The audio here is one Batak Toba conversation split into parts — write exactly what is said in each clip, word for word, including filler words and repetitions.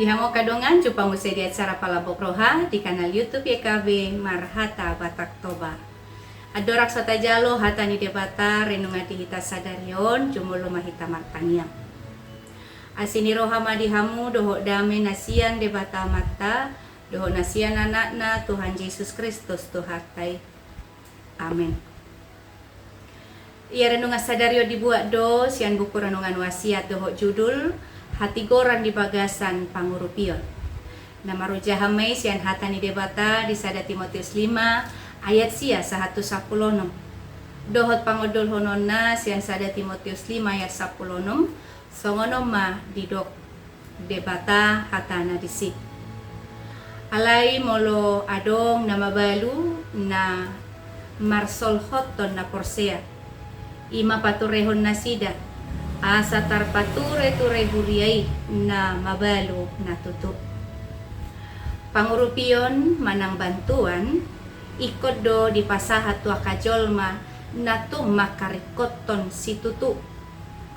Amo angka dongan, jumpa muse di acara Palambok Roha di kanal YouTube Y K B Marhata Batak Toba. Andorang so tajalo hata ni Debata renungan di hita sadari on, jumolo ma hita martangiang. Asi ni roha ma di hamu dohot dame na sian Debata Amanta dohot na sian Anakna Tuhan Jesus Kristus Tuhanta i. Amen. Ia renungan sadari on dibuat do sian buku Renungan Wasiat dohot judul Hatigoran di Bagasan Pangurupion. Na marojahan ma i sian hata ni Debata di sada Timoteus lima ayat sia sahat tu sampulu onom. Dohot pangondolhononna sian sada Timoteus lima ayat sampulu onom, songon on ma didok Debata hatana disi. Alai molo adong na mabalu na marsolhothon na porsea, i ma paturehon nasida, asa tarpature-ture huria i na mabalu na tutu. Pangurupion manang bantuan ingkon do dipasahat tu angka jolma na tung mangkaringkothon situtu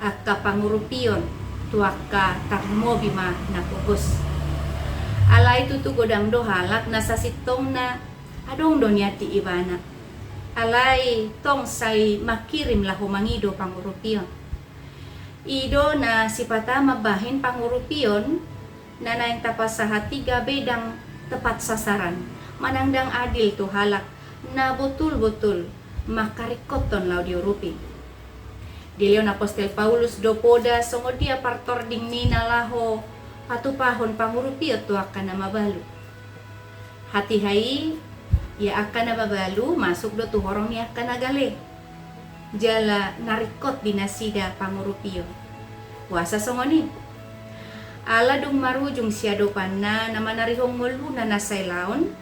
angka pangurupion tu angka tarlumobi ma na pogos. Alai tutu godang do halak na sasintongna adong do nian di ibana, alai tong sai mangkirim laho mangido pangurupion. I do na sipata mambahen pangurupion na naeng tapasahat i gabe ndang tepat sasaran manang ndang adil tu halak na botul-botul mangkaringkothon laho diurupi. Dilehon apostel Paulus do poda songon dia partording ni na laho patupahon pangurupion tu angka na mabalu. Hatiha i, ia angka na mabalu masuk do tu horong ni angka na gale, jala na ringkot di nasida pangurupion. Boasa songon i? Ala dung marujung siadopanna na manarihon ngoluna na sailaon,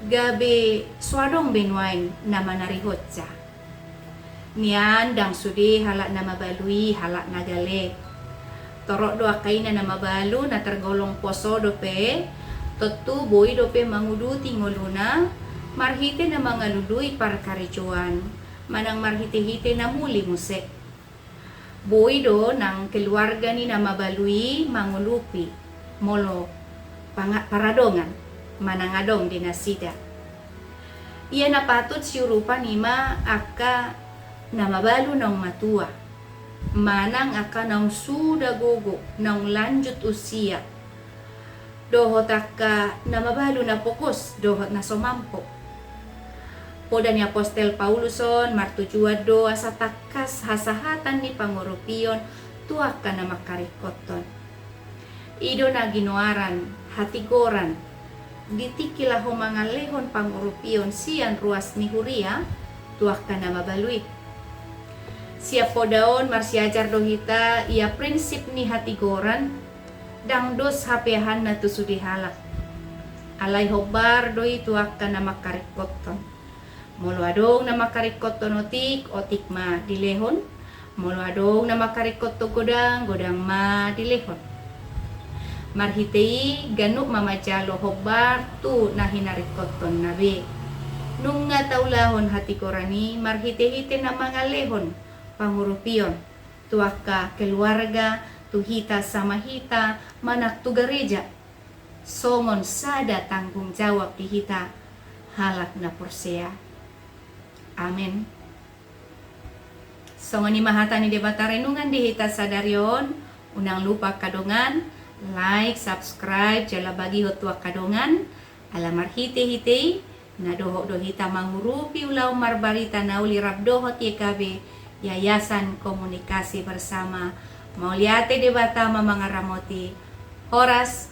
gabe so adong be nuaeng na manarihonsa. Nian ndang sude halak na mabalu i halak na gale. Torop do angka ina na mabalu na tergolong poso dope, tontu boi dope manguduti ngoluna marhite na mangalului parkarejoan manang marhite-hite na muli muse. Boi do nang keluarga ni na mabalu i mangulupi molo panga-, paradongan manang adong di nasida. Ia na patut siurupan i ma angka na mabalu naung matua manang angka naung suda gogo, naung lanjut usia, dohot angka na mabalu na pogos dohot na so mampo. Poda ni apostel Paulus on martujuan do asa tangkas hasahatan ni pangurupion tu angka na mangkaringkothon. I do na ginoaran hatigoran di tingki laho mangalehon pangurupion sian ruas ni huria tu angka na mabalu i. Sian poda on marsiajar do hita ia prinsip ni hatigoran ndang dos hapeahanna tu sude halak. Alai hombar do i tu angka na mangkaringkothon. Molo adong na mangkaringkothon otik, otik ma dilehon. Molo adong na mangkaringkothon godang, godang ma dilehon. Marhite i ganup ma manjalo hombar tu na hinaringkothonna be. Nunga taulahon hatigoran i marhite-hite na mangalehon pangurupion tu angka keluarga, tu hita sama hita, manang tu gareja, songon sada tanggung jawab di hita halak na porsea. Amen. Songon i ma hata ni Debata renungan di hita sadari on. Unang lupa angka dongan, like, subscribe, jala bagihon tu angka dongan. Ala marhite-hite i na dohot do hita mangurupi ulaon marbarita na uli rap dohot Y K B, Yayasan Komunikasi Bersama. Mauliate, Debata ma mangaramoti. Horas.